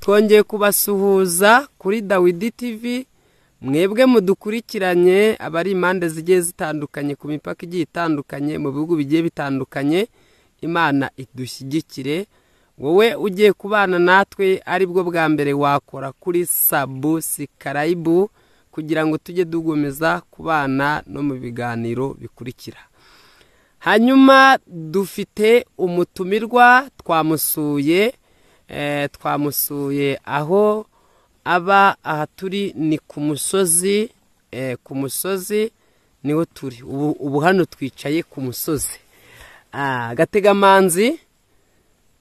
Twongeye kubasuhuza kuri Dawidi TV, mwebwe mudukurikiranye abari impande zigiye zitandukanye ku mipaka igiye itandukanye mu bihugu bigiye bitandukanye. Imana idushyigikire. Wowe ugiye kubana natwe aribwo bwa mbere wakora kuri subscribe kugira ngo tujye dugomeza kubana no mu biganiro bikurikira. Hanyuma dufite umutumirwa twamusuye, twamusuye aho aba. Aha turi ni ku musozi, ku musozi niho turi ubu. Hano twicaye ku musozi. Gategamanzi,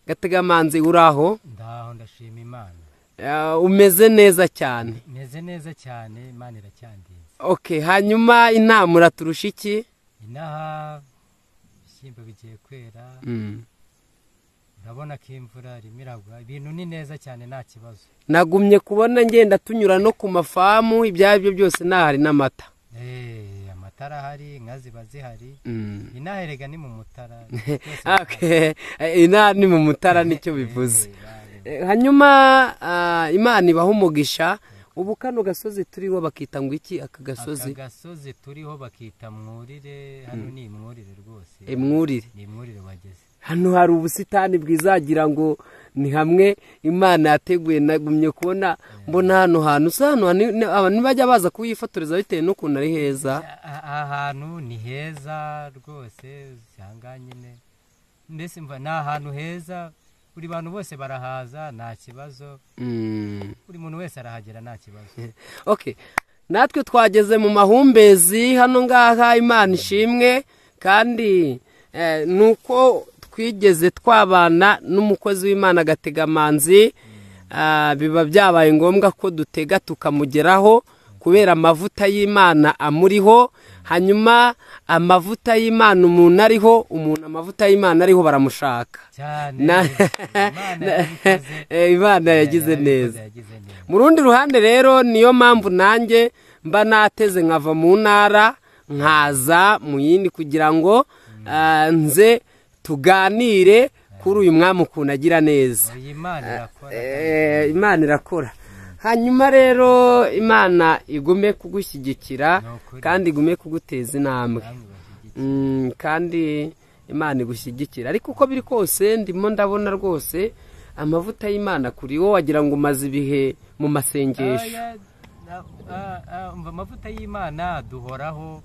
Gategamanzi, uraho? Ndaho, ndashima Imana. Umeze neza cyane? Meze neza cyane, Imana iracyandinze. Okay, hanyuma inama uraturusha iki? Inaha ibishyimbo bigiye kwera. Urabona ko imvura irimo iragwa, ibintu ni neza cyane, nta kibazo. Nagumye kubona ngenda tunyura no ku mafamu, ibyo ari byo byose nahari n'amata. Amatara ahari, inka ziba zihari. Inaha erega ni mu Mutara. Okay, inaha ni mu Mutara, nicyo bivuze. Hanyuma Imana ibaha umugisha. Ubu kano gasozi turiho bakita ngo iki, aka gasozi? Aka gasozi turiho bakita Mwurire. Hano ni Imwurire rwose. Imwurire. Ni Imwurire wageze. Hano hari ubusitani bwiza, wagira ngo ni hamwe Imana yateguye. Nagumye kubona mbona hano hantu usa hano abantu bajya baza kuhifotoreza bitewe n'ukuntu ari heza. Aha hantu ni heza rwose, usanga nyine mbese mva ni ahantu heza, buri bantu bose barahaza nta kibazo. Buri muntu wese arahagera nta kibazo. Okay, natwe twageze mu mahumbezi hano ngaha, Imana ishimwe. Kandi nuko twigeze twabana n'umukozi w'Imana Gategamanzi, biba byabaye ngombwa ko dutega tukamugeraho kubera amavuta y'Imana amuriho. Hanyuma amavuta y'Imana umuntu ariho, umuntu amavuta y'Imana ariho baramushaka. Cyane. Imana yarabikoze. Imana yagize Yarabikoze, neza. Yagize neza. Mu rundi ruhande rero, niyo mpamvu nanjye mba nateze nkava mu ntara nkaza mu yindi kugira ngo nze tuganire kuri uyu mwami ukuntu agira neza. Oya, Imana irakora. Imana irakora. Hanyuma rero Imana igume kugushyigikira Ni ukuri. kandi igume kuguteza intambwe. Namwe bashyigikiye. Kandi Imana igushyigikira. Ariko uko biri kose ndimo ndabona rwose amavuta y'Imana kuri wowe, wagira ngo umaze ibihe mu masengesho. Oya, umva, amavuta y'Imana duhoraho.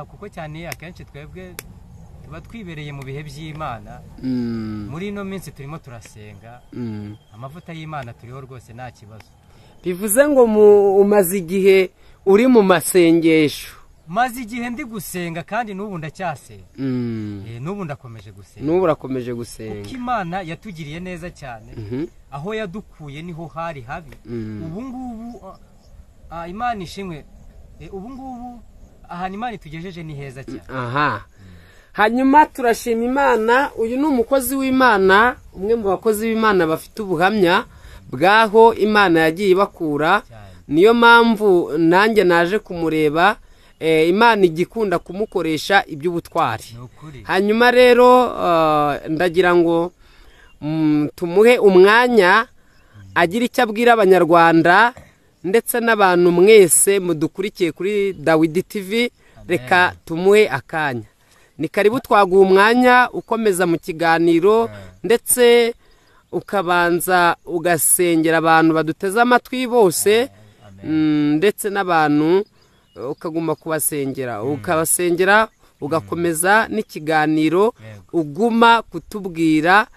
Kuko cyane akenshi twebwe tuba twibereye mu bihe by'Imana. Muri ino minsi turimo turasenga. Amavuta y'Imana turiho rwose, nta kibazo. Bivuze ngo umaze igihe uri mu masengesho. Maze igihe ndi gusenga kandi n'ubu ndacyasenga. N'ubu ndakomeje gusenga. N'ubu urakomeje gusenga. Kuko Imana yatugiriye neza cyane. Aho yadukuye niho hari habi. Ubu ngubu Imana ishimwe. Ubu ngubu ahantu Imana itugejeje ni heza cyane. Aha, hanyuma turashima Imana. Uyu ni umukozi w'Imana, umwe mu bakozi b'Imana bafite ubuhamya bw'aho Imana yagiye ibakura. Cyane. Niyo mpamvu nanjye naje kumureba. Imana igikunda kumukoresha iby'ubutwari. Ni ukuri. Hanyuma rero ndagira ngo tumuhe umwanya agira icyo abwira Abanyarwanda ndetse n'abantu mwese mudukurikiye kuri Dawidi TV. Reka tumuhe akanya. Ni karibu, twaguha umwanya ukomeza mu kiganiro ndetse ukabanza ugasengera abantu baduteze amatwi bose. Amen. Ndetse n'abantu ukaguma kubasengera, ukabasengera, ugakomeza n'ikiganiro. Yego. Uguma kutubwira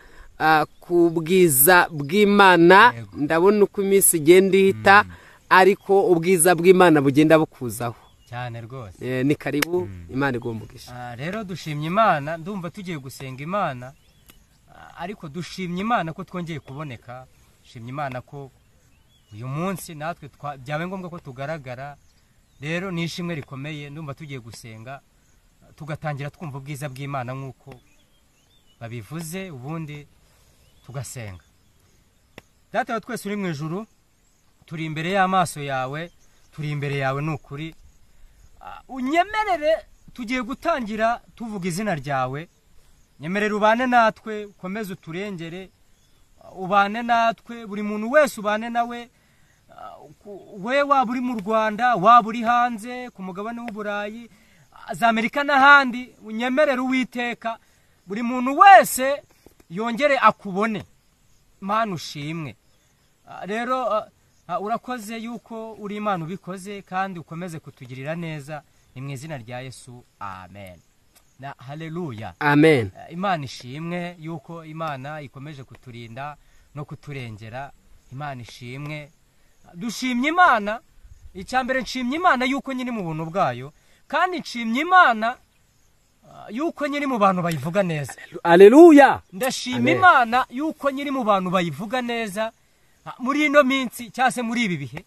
ku bwiza bw'Imana. Yego. Ndabona uko iminsi igenda ihita, ariko ubwiza bw'Imana bugenda bukuzaho. Cyane rwose. Ni karibu, Imana iguhe umugisha. Rero dushimye Imana, ndumva tugiye gusenga Imana. Ariko dushimye Imana ko twongeye kuboneka, dushimye Imana ko uyu munsi natwe byabaye ngombwa ko tugaragara. Rero ni ishimwe rikomeye. Ndumva tugiye gusenga, tugatangira twumva ubwiza bw'Imana nk'uko babivuze, ubundi tugasenga. Data wa twese uri mu ijuru, turi imbere y'amaso yawe, turi imbere yawe, ni ukuri. Unyemerere, tugiye gutangira tuvuga izina ryawe. Nyemerere ubane natwe, ukomeze uturengere. Ubane natwe, buri muntu wese ubane nawe, we waba uri mu Rwanda, waba uri hanze ku mugabane w'Uburayi, za Amerika n'ahandi, unyemerere Uwiteka buri muntu wese yongere akubone. Mana ushimwe. Rero urakoze yuko uri Imana ubikoze kandi ukomeze kutugirira neza, ni mu izina rya Yesu, amen na haleluya. Amen. Imana ishimwe yuko Imana ikomeje kuturinda no kuturengera. Imana ishimwe. Dushimye Imana. Icyambere nshimye Imana yuko nyiri mu buntu bwayo, kandi nshimye Imana yuko nyiri mu bantu bayivuga neza. Haleluya. Ndashima Imana yuko nyiri mu bantu bayivuga neza muri ino minsi cyase muri ibi bihe.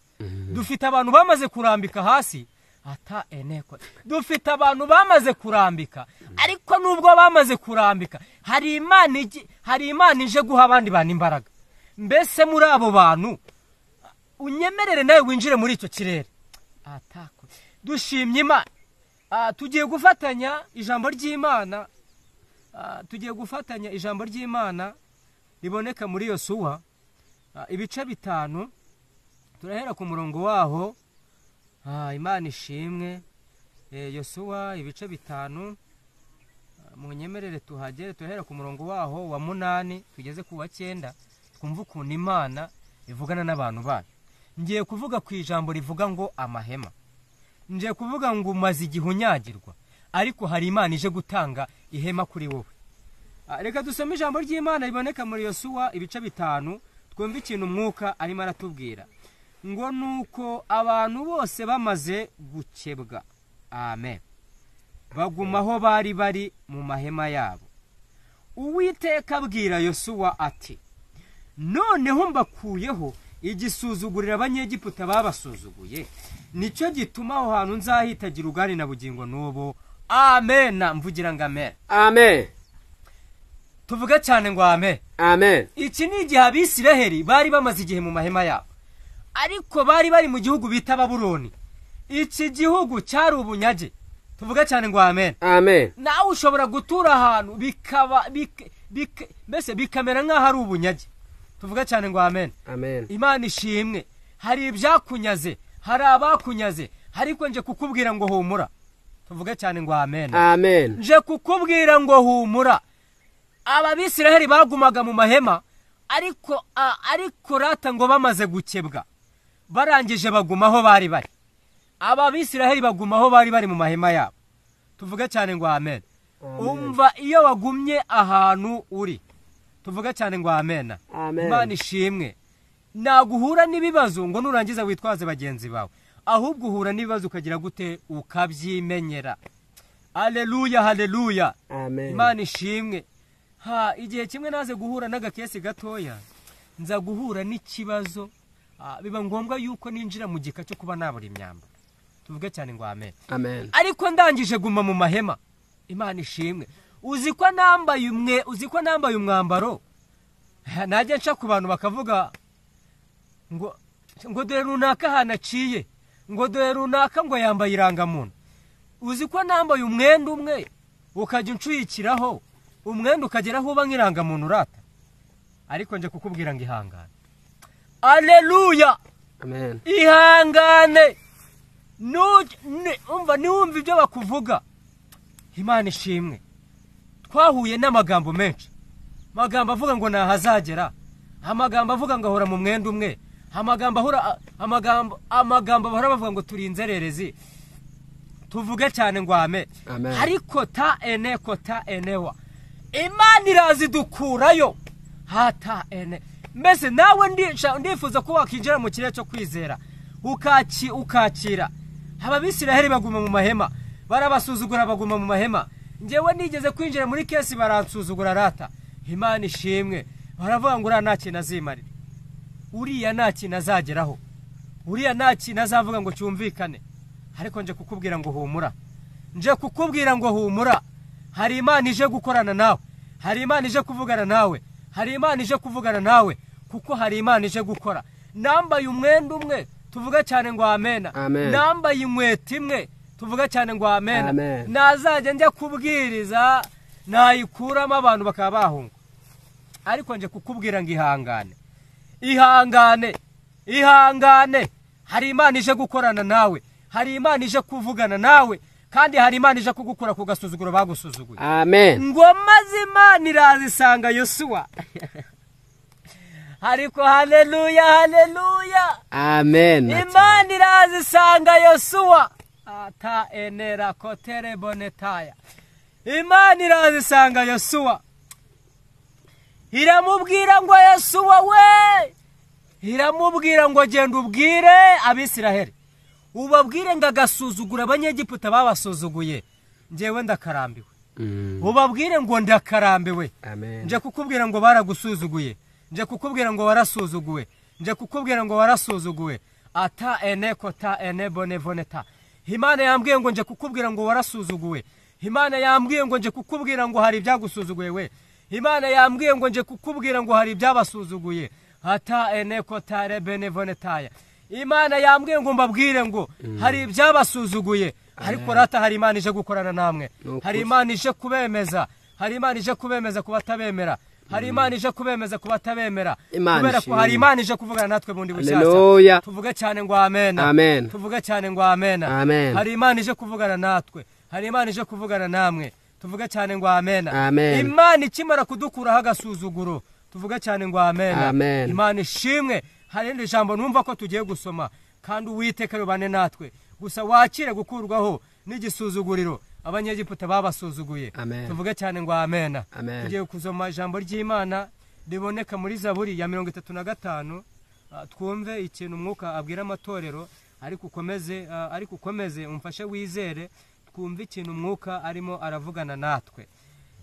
Dufite abantu bamaze kurambika hasi ata eneko. Dufite abantu bamaze kurambika, ariko nubwo bamaze kurambika hari Imana ije guha abandi bantu imbaraga. Mbese muri abo bantu unyemerere nawe winjire muri icyo kirere. Atako. Dushimye Imana. Tugiye gufatanya ijambo ry'Imana. Tugiye gufatanya ijambo ry'Imana riboneka muri Yosuwa ibice 5, turahera ku murongo waho. Imana ishimwe. Yosuwa ibice 5, munyemerere tuhagere, turahera ku murongo waho wa 8 tugeze ku wa 9, twumve ukuntu Imana ivugana n'abantu bayo. Ngiye kuvuga ku ijambo rivuga ngo amahema. Ngiye kuvuga ngo umaze igihe unyagirwa, ariko hari Imana ije gutanga ihema kuri wowe. Reka dusome ijambo ry'Imana riboneka muri Yosuwa ibice 5, twumve ikintu umwuka arimo aratubwira. Ngo nuko abantu bose bamaze gukebwa, amen, baguma aho bari bari mu mahema yabo. Uwiteka abwira Yosuwa ati, noneho mbakuyeho igisuzugurira abanyegiputa babasuzuguye, nicyo gituma aho hantu nzahitagira ugari na bugingo n'ubu. Amen. Mvugira ngo amen. Amen. Tuvuge cyane ngo amen. Amen. Iki ni igihe Abisiraheli bari bamaze igihe mu mahema yabo, ariko bari bari mu gihugu bita Babuloni. Iki gihugu cyari ubunyage. Tuvuge cyane ngo amen. Amen. Nawe ushobora gutura ahantu bikaba mbese bikamera nk'aho ari ubunyage. Tuvuge cyane ngo amen. Amen. Imana ishimwe. Hari ibyakunyaze, hari abakunyaze, ariko nje kukubwira ngo humura. Tuvuge cyane ngo amen. Amen. Nje kukubwira ngo humura. Aba Bisiraheli bagumaga mu mahema, ariko rata ngo bamaze gukebwa, barangije bagumaho bari bari. Aba Bisiraheli bagumaho bari bari mu mahema yabo. Tuvuge cyane ngo amen. Umva iyo wagumye ahantu uri. Tuvuge cyane ngo amen. Imana ishimwe. Naguhura n'ibibazo ngo nurangiza witwaze bagenzi bawe, ahubwo uhura n'ibibazo ukagira gute? Ukabyimenyera. Haleluya, haleluya. Amen. Imana ishimwe. Igihe kimwe naze guhura n'agakesi gatoya, nza guhura n'ikibazo, biba ngombwa yuko ninjira mu gika cyo kuba nabura imyambaro. Tuvuge cyane ngo amen. Amen. Ariko ndangije guma mu mahema. Imana ishimwe. Uzi ko nambaye umwe, uzi ko nambaye umwambaro, najya nca ku bantu bakavuga ngo dore runaka hanaciye, ngo dore runaka ngo yambaye irangamuntu. Uzi ko nambaye umwenda umwe ukajya uncuyikiraho, umwenda ukageraho uba nk'irangamuntu urata. Ariko nje kukubwira ngo ihangane. Haleluya. Amen. Ihangane. Umva niwumva ibyo bakuvuga. Imana ishimwe. Twahuye n'amagambo menshi, amagambo avuga ngo nahazagera, amagambo avuga ngo ahora mu mwenda umwe, amagambo ahora amagambo bahora bavuga ngo turi inzererezi. Tuvuge cyane ngo amen. Ariko ta ene ko ta enewa, Imana irazidukurayo. Hata ene. Mbese nawe ndifuza ko wakinjira mu kirere cyo kwizera, ukakira. Aba Bisiraheli baguma mu mahema, barabasuzugura baguma mu mahema. Njyewe nigeze kwinjira muri kesi baransuzugura rata. Imana ishimwe. Baravuga ngo uriya nta kintu azimarira, uriya nta kintu azageraho, uriya nta kintu azavuga ngo cyumvikane. Ariko nje kukubwira ngo humura. Nje kukubwira ngo humura. Hari Imana ije gukorana nawe, hari Imana ije kuvugana nawe, hari Imana ije kuvugana nawe, kuko hari Imana ije gukora. Nambaye umwenda umwe, tuvuga cyane ngo amen. Nambaye inkweto imwe, tuvuga cyane ngo amen. Nazajya njya kubwiriza nayikuramo abantu bakaba bahunga. Ariko nje kukubwira ngo ihangane, ihangane, ihangane. Hari Imana ije gukorana nawe, hari Imana ije kuvugana nawe, kandi hari Imana ije kugukura ku gasuzuguro bagusuzuguye. Amen. Ngo maze Imana irazisanga Yosuwa. Ariko haleluya, haleluya. Amen. Imana irazisanga Yosuwa. Ata enera kotere bonetaya. Imana irazisanga Yosuwa. Iramubwira ngo Yosuwa we, iramubwira ngo genda ubwire Abisiraheli, ubabwire ngo agasuzugura Abanyegiputa babasuzuguye, njyewe ndakarambiwe. Ubabwire ngo ndakarambiwe. Nje kukubwira ngo baragusuzuguye, nje kukubwira ngo warasuzuguwe, nje kukubwira ngo warasuzuguwe. Ata ene kota ene bonevoneta. Imana yambwiye ngo nje kukubwira ngo warasuzuguwe. Imana yambwiye ngo nje kukubwira ngo hari ibyagusuzuguye we. Imana yambwiye ngo nje kukubwira ngo hari ibyabasuzuguye. Ata ene kota benevonetaya. Imana yambwiye ngo mbabwire ngo hari ibyabasuzuguye, ariko rata hari Imana ije gukorana namwe, hari Imana ije kubemeza, hari Imana ije kubemeza kubatabemera, hari Imana ije kubemeza kubatabemera, kubera ko hari Imana ije kuvugana natwe bundi bushyashya. Tuvuge cyane ngo amen. Amen. Tuvuge cyane ngo amen. Hari Imana ije kuvugana natwe, hari Imana ije kuvugana namwe. Tuvuge cyane ngo amen. Imana ikimara kudukuraho agasuzuguro, tuvuge cyane ngo amen. Imana ishimwe. Hari irindi jambo numva ko tugiye gusoma, kandi Uwiteka rubane natwe. Gusa wakire gukurwaho n'igisuzuguriro Abanyegiputa babasuzuguye. Tuvuge cyane ngo amen. Tugiye kusoma ijambo ry'Imana riboneka muri Zaburi ya 35. Twumve ikintu Umwuka abwira amatorero, ariko ukomeze umfashe wizere, twumve ikintu Umwuka arimo aravugana natwe.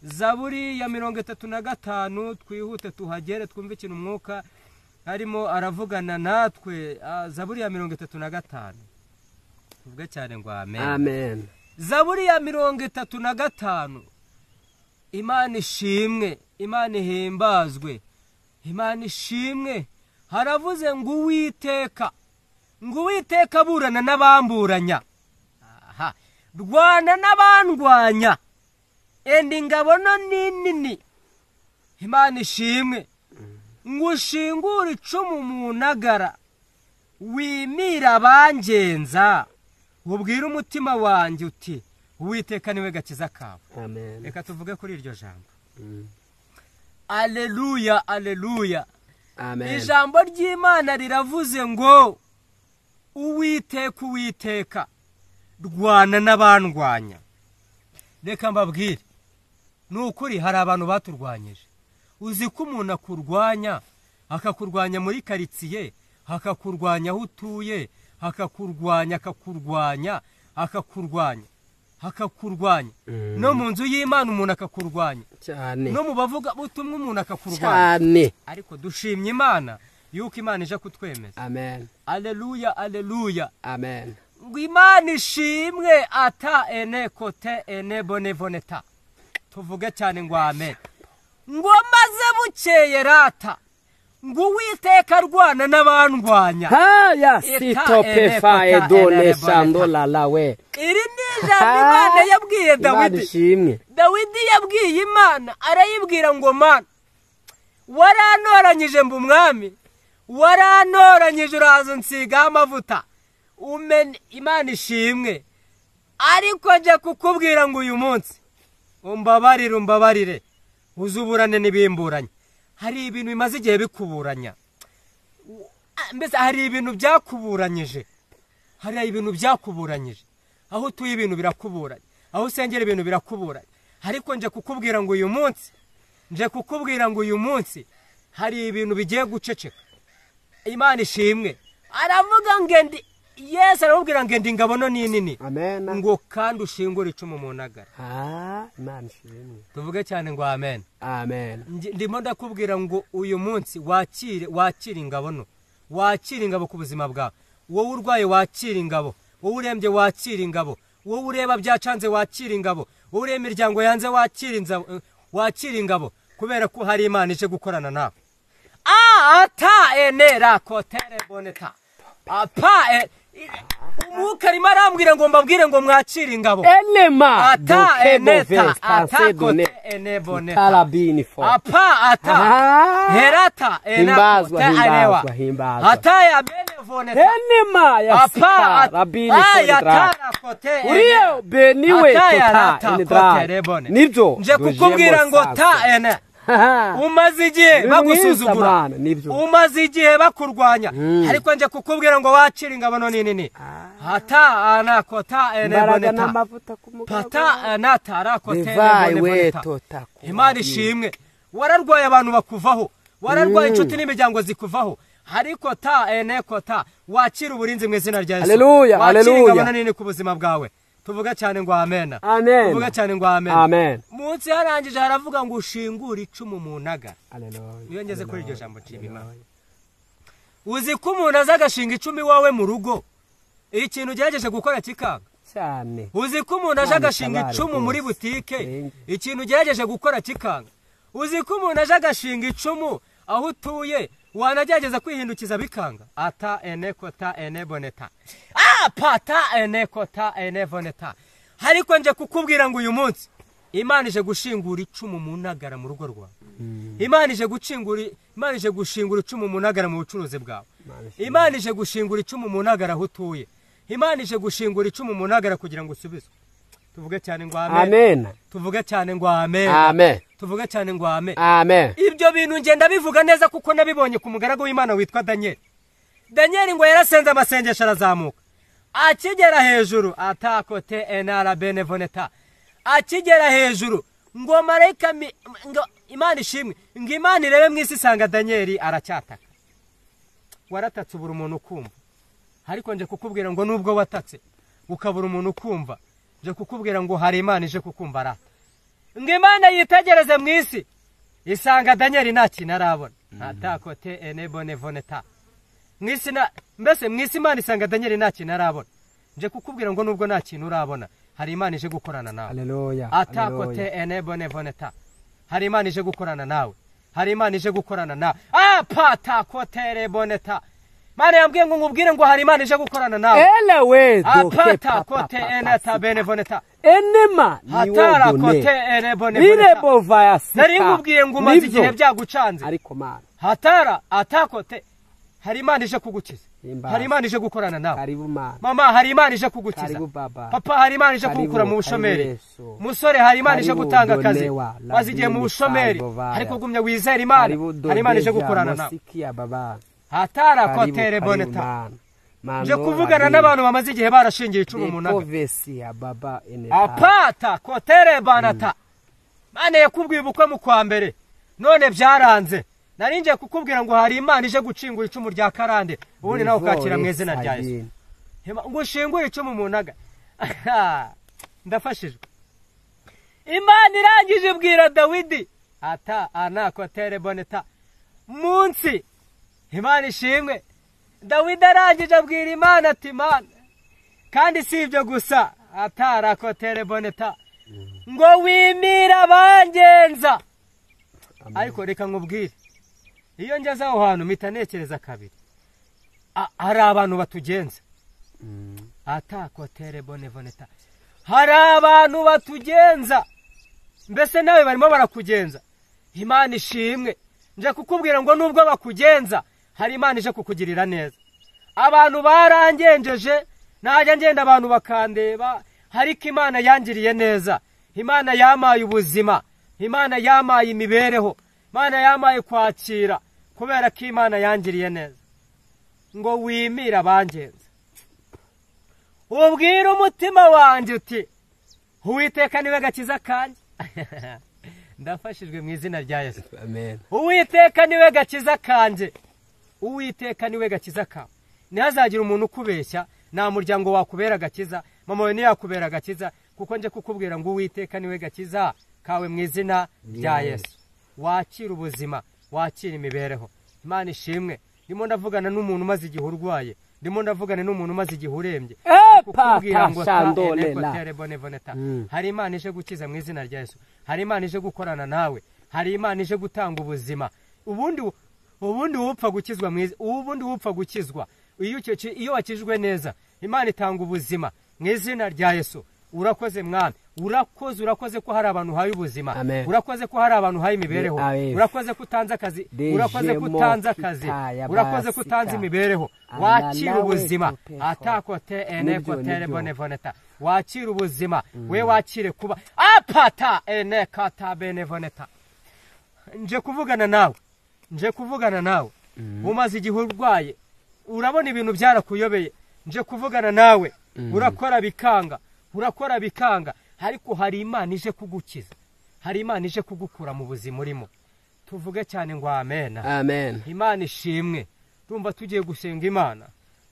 Zaburi ya 35, twihute tuhagere twumve ikintu Umwuka arimo aravugana natwe. Zaburi ya 35. Tuvuge cyane ngo amen. Amen. Zaburi ya 35. Imana ishimwe, Imana ihimbazwe, Imana ishimwe. Haravuze ngo Uwiteka, ngo Uwiteka aburana n'abamburanya. Aha, rwana n'abandwanya, enda ingabo no nini. Imana ishimwe. Ngo ushingure icumu mu ntagara, wimira abangenza, ubwire umutima wanjye uti Uwiteka niwe gakiza kawe. Amen. Reka tuvuge kuri iryo jambo. Aleluya, aleluya. Amen. Ijambo ry'Imana riravuze ngo Uwiteka, Uwiteka rwana n'abandwanya. Reka mbabwire, ni ukuri hari abantu baturwanyije. Uzi ko umuntu akurwanya, akakurwanya muri karitsiye, akakurwanya aho utuye, akakurwanya, akakurwanya, akakurwanya, akakurwanya. No mu nzu y'Imana umuntu akakurwanya cyane, no mu bavuga butumwa umuntu akakurwanya cyane. Ariko dushimye Imana yuko Imana ije kutwemeza. Amen. Aleluya, aleluya. Amen. Ngo Imana ishimwe. Ata ene kote ene bonevoneta. Tuvuge cyane ngo amen. Ngo maze bukeye rata, ngo Uwiteka arwana n'abandwanya. Haya sitopefa edone sandola lawe. Iri ni ijambo Imana yabwiye Dawidi. Ishimwe. Dawidi yabwiye Imana, arayibwira ngo Mana, warantoranyije mba umwami, warantoranyije uraza unsigaho amavuta. Imana ishimwe. Ariko nje kukubwira ngo uyu munsi umbabarire, umbabarire, uzuburane n'ibimburanye. Hari ibintu bimaze igihe bikuburanya, mbese hari ibintu byakuburanyije, hari ibintu byakuburanyije. Aho utuye ibintu birakuburanya, aho usengera ibintu birakuburanya. Ariko nje kukubwira ngo uyu munsi, nje kukubwira ngo uyu munsi hari ibintu bigiye guceceka. Imana ishimwe. Aravuga ngo ndi Yesu aramubwira ngo ndi ingabo no nini. Amen. Ngo kandi ushingure icumu mu ntagara. Imana ishimwe. Tuvuge cyane ngo amen. Amen. Ndimo ndakubwira ngo uyu munsi wakire, wakire ingabo no, wakire ingabo ku buzima bwawe. Wowe urwaye wakire ingabo, wowe urembye wakire ingabo, wowe ureba byacanze wakire ingabo, wowe ureba imiryango yanze wakire ingabo, kubera ko hari Imana ije gukorana nawe. Ata enera kotere boneta. Apa Umwuka arimo arambwira ngo mbabwire ngo mwakire ingabo. Elema ata eneta ata kote eneboneta Tarabini fo. Apa ata herata Himbazwa, enakote anewa himbazwa, himbazwa. Ata ya benevoneta Enema ya Apa sika rabini aya fo. tara kote Uriyo beniwe Ata ya tota rata enedra. kote rebone. Nibyo. Nje kukubwira ngo ta ene umaze igihe Ni bagusuzugura mwiza mana, nibyo. umaze igihe bakurwanya ariko nje kukubwira ngo wakire ingabano nini hata anakota Imbaraga eneboneta n'amavuta ku mugabo. pata anatara kote Divayi we eneboneta tota. Imana ishimwe wararwaye abantu bakuvaho wararwaye inshuti n'imiryango zikuvaho ariko ta enekota wakira uburinzi mu izina rya Yesu. Haleluya, Wakira haleluya. ingabano nini ku buzima bwawe. Tuvuga cyane ngo amena. Amen. Tuvuga cyane ngo amen. Amen. Munsi harangije haravuga ngo ushingure icumu mu ntaga. Haleluya. Iyo ngeze kuri iryo jambo nshima Imana. Uzi ko umuntu aza agashinga icumu iwawe mu rugo, ikintu ugerageje gukora kikanga. Cyane. Uzi ko umuntu aje Imana agashinga itabare icumu muri rwose. butike, Turenge. ikintu ugerageje gukora kikanga. Uzi ko umuntu aje agashinga icumu aho utuye, wanagerageza kwihindukiza bikanga. Ata enekota eneboneta. Apata enekota eneboneta. Ariko nje kukubwira ngo uyu munsi Imana ije gushingura icumu mu ntagara mu rugo rwawe. Imana ije gucingura, Imana ije gushingura icumu mu ntagara mu bucuruzi bwawe. Imana ije gushingura icumu mu ntagara aho utuye. Imana ije gushingura icumu mu ntagara kugira ngo usubizwe. Tuvuge cyane ngo amen. Amen. Tuvuge cyane ngo amen. Amen. Tuvuge cyane ngo amen. Amen. Ibyo bintu ngenda bivuga neza kuko nabibonye ku mugaragu w'Imana witwa Daniel. Daniel ngo yarasenze amasengesho arazamuka. Akigera hejuru atakote enara benevoneta. Akigera hejuru ngo marayika ngo Imana ishimwe, ngo Imana irebe mu isi isanga Daniel aracyataka. Waratatse ubura umuntu ukumva. Ariko nje kukubwira ngo nubwo watatse ukabura umuntu ukumva, nje kukubwira ngo hari Imana ije kukumva rata. Ngo Imana yitegereze mu isi isanga Daniel nta kintu arabona. Atakote enebonevoneta. Mu isi na mbese mu isi Imana isanga Daniel nta kintu arabona. Nje kukubwira ngo nubwo nta kintu urabona, hari Imana ije gukorana nawe. Haleluya. Atakote enebonevoneta. Hari Imana ije gukorana nawe. Hari Imana ije gukorana nawe. Apata boneta. Mana yambwiye ngo nkubwire ngo hari Imana ije gukorana nawe. Ele we doke Apata kote eneta benevoneta. Enema Hatara niwo kote enebonevoneta. Birebo vaya sika. Nari nkubwiye ngo umaze igihe byagucanze. Ariko mana. Hatara atakote. Hari Imana ije kugukiza. Himbaza. Hari Imana ije gukorana nawe. Karibu mana. Mama hari Imana ije kugukiza. Karibu baba. Papa hari Imana ije Karibu, kugukura mu karibu bushomeri. Yesu. Musore hari Imana ije Karibu gutanga akazi. Donewa, Maze igihe mu Labini, bushomeri Salvovaya. ariko gumya wizera Imana. Karibu Hari Imana ije Dodeja, gukorana nawe. Mosikia baba. Hatara Karibu, kotere karibu boneta. mana. Nje Mano kuvugana Labini. n'abantu bamaze igihe barashingiye icumu mu ntaga. Depovesia baba eneta. Apata kotere banata. Mana yakubwiye ubukwe mu kwa mbere. None byaranze. Nari ngiye kukubwira ngo hari Imana ije gucingura icumu rya karande. Ubundi nawe ukakira mu izina rya Yesu. Ngo ushingure icumu mu ntaga. Ndafashijwe. Imana irangije ibwira Dawidi ata anakotere boneta. Munsi Imana ishimwe. Dawidi arangije abwira Imana ati Imana, kandi si ibyo gusa atarakotere boneta ngo wimira abangenza. Ariko reka nkubwire, iyo ngeze aho hantu mpita ntekereza kabiri. Hari abantu batugenza. Atakotere bonevoneta. Hari abantu batugenza. Mbese nawe barimo barakugenza. Imana ishimwe. Nje kukubwira ngo nubwo bakugenza, hari Imana ije kukugirira neza. Abantu barangenjeje, najya ngenda abantu bakandeba, ariko Imana yangiriye neza. Imana yamaye ubuzima, Imana yamaye imibereho, Imana yamaye kwakira, kubera ko Imana yangiriye neza. Ngo wimire abangenza. Ubwire umutima wanjye uti Uwiteka niwe gakiza kanjye. Ndafashijwe mu izina rya Yesu. Amen. Uwiteka niwe gakiza kanjye. Uwiteka niwe gakiza kawe. Ntihazagira umuntu ukubeshya, nta muryango wakubera agakiza, mama wawe ntiyakubera agakiza, kuko nje kukubwira ngo Uwiteka niwe gakiza kawe mu izina rya Yesu. Wakira ubuzima, wakira imibereho. Imana ishimwe. Ndimo ndavugana n'umuntu umaze igihe urwaye, ndimo ndavugana n'umuntu umaze igihe urembye. Kukubwira ngo ta ene bonevoneta. Hari Imana ije gukiza mu izina rya Yesu. Hari Imana ije gukorana nawe. Hari Imana ije gutanga ubuzima. Ubundi upfa gukizwa mu ubundi upfa gukizwa. Iyo wakijwe neza, Imana itanga ubuzima mu izina rya Yesu. Urakoze mwami, urakoze, urakoze ko hari abantu uhaye ubuzima, urakoze ko hari abantu uhaye imibereho, urakoze ko utanze akazi, urakoze ko utanze akazi, urakoze ko utanze imibereho. Wakira ubuzima atakote enekotere bonevoneta, wakira ubuzima we, wakire kuba apata enekata benevoneta. Nje kuvugana nawe, nje kuvugana nawe, umaze igihe urwaye, urabona ibintu byarakuyobeye. Nje kuvugana nawe, urakora bikanga, urakora bikanga, ariko hari Imana ije kugukiza, hari Imana ije kugukura mu buzima urimo. Tuvuge cyane ngo amen. Amen. Imana ishimwe. Ndumva tugiye gusenga Imana.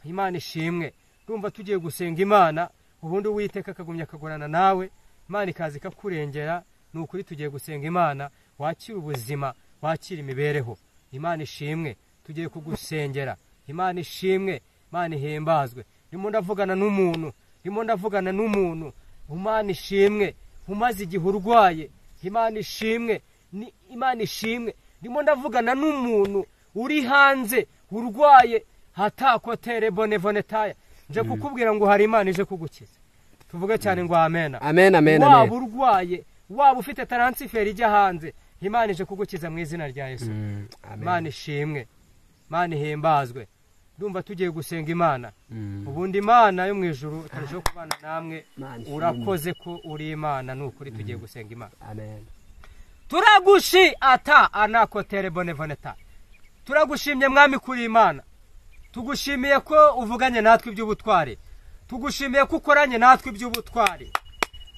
Imana ishimwe. Ndumva tugiye gusenga Imana, ubundi Uwiteka akagumya akagorana nawe, Imana ikaza ikakurengera. Ni ukuri tugiye gusenga Imana, wakira ubuzima, wakira imibereho. Imana ishimwe. Tugiye kugusengera. Imana ishimwe, Imana ihimbazwe. Ndimo ndavugana n'umuntu, ndimo ndavugana n'umuntu. Imana ishimwe, umaze igihe urwaye. Imana ishimwe, ni Imana ishimwe. Ndimo ndavugana n'umuntu uri hanze urwaye hatakotere bonevonetaya. Nje kukubwira ngo hari Imana ije kugukiza. Tuvuge cyane ngo amen. Amen, amen, amen. Waba urwaye, waba ufite taransiferi ijya hanze, Imana ije kugukiza mu izina rya Yesu. Imana ishimwe, Imana ihimbazwe. Ndumva tugiye gusenga Imana. Ubundi Imana yo mu ijuru itarushaho kubana namwe. Urakoze ko uri Imana, ni ukuri tugiye gusenga Imana. Amen. Turagushi ata anakotere bonevoneta. Turagushimye mwami kuri Imana. Tugushimiye ko uvuganye natwe iby'ubutwari. Tugushimiye ko ukoranye natwe iby'ubutwari.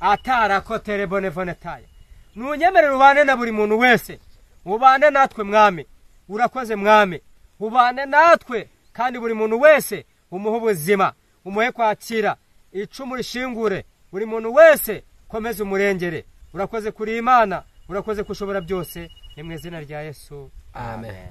Atarakotere bonevoneta. Nunyemerere ubane na buri muntu wese. Ubane natwe mwami. Urakoze mwami. Ubane natwe kandi buri muntu wese umuhe ubuzima, umuhe kwakira icumu rishingure. Buri muntu wese komeza umurengere. Urakoze kuri Imana, urakoze kushobora byose. Ni mu izina rya Yesu. Amen.